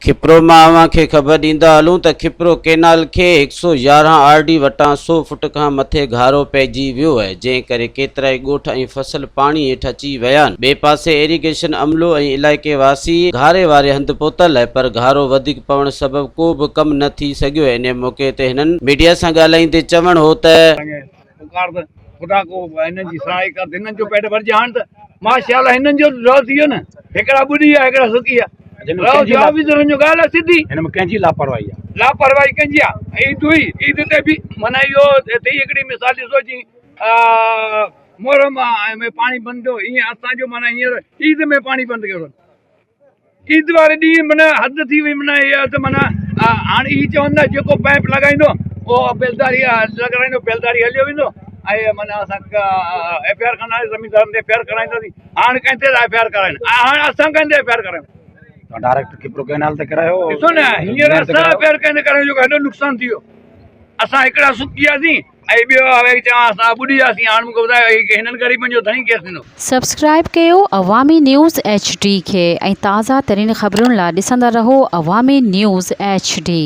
کپرو مان اوهان کي خبر ڏيندا هلون ته کپرو ڪينال کي 111 آر ڊي وٽان سو فٽ کان مٿي گهارو پئجي ويو آهي جنهن ڪري ڪيترائي ڳوٺ ۽ فصل پاڻي هيٺ اچي ويا آهن ٻئي پاسي ايريگيشن عملو ۽ علائقي واسي گهاري واري هنڌ پهتل آهي پر گهارو وڌيڪ پوڻ سبب ڪو به ڪم نه ٿي سگهيو آهي انهي موقعي تي هنن ميڊيا سان ڳالهائيندي چوڻ هو ته. پڪار ته خدا ڪو هنن جي سهائي ڪر هنن جو پيٽ ڀرجي هاڻ ته ماشاء الله هنن جو رهه ٿي ويو نه هڪڙا ٻڏي ويا هڪڙا سڪي ويا رهه ٿي آفيسرن جو ڳالهه آهي سڌي. هن ۾ ڪنهن جي لاپرواهي آهي؟ لاپرواهي ڪنهن جي آهي؟ عيد هئي عيد تي به معنيٰ اهو ٿي هڪڙي مثال ڏسو جي محرم ۾ پاڻي بند ٿيو ائين اسان جو معنيٰ هينئر عيد ۾ پاڻي بند ڪيو اٿن عيد واري ڏينهن معنيٰ حد ٿي وئي معنيٰ اها ته معنيٰ هاڻي هي چون ٿا جيڪو پائپ لڳائيندو اهو بيلداري لڳرائيندو بيلداري هليو ويندو ۽ معنيٰ اسان ايف I R ڪنداسين زميندارن تي ايف I R ڪرائينداسين هاڻ ڪنهن تي ايف I R ڪرائين هاڻ اسان ڪنهن تي ايف I R ڪرايون. توهان ڊائريڪٽ کپرو ڪئنال تي ڪرايو. ڏسو نه هينئر اسان ايف I R ڪنهن تي ڪرايون جيڪو هيڏو نقصان ٿي ويو اسان هڪڙا سڪي وياسين ۽ ٻيو وري چوان اسان ٻڏي وياسين هاڻ مونکي ٻڌايو هنن غريبن جو ڌڻي ڪير ٿيندو. سبسڪرائب ڪيو عوامي نيوز ايڇ ڊي کي ۽ تازه ترين خبرن لا ڏسندا رهو عوامي نيوز ايڇ ڊي.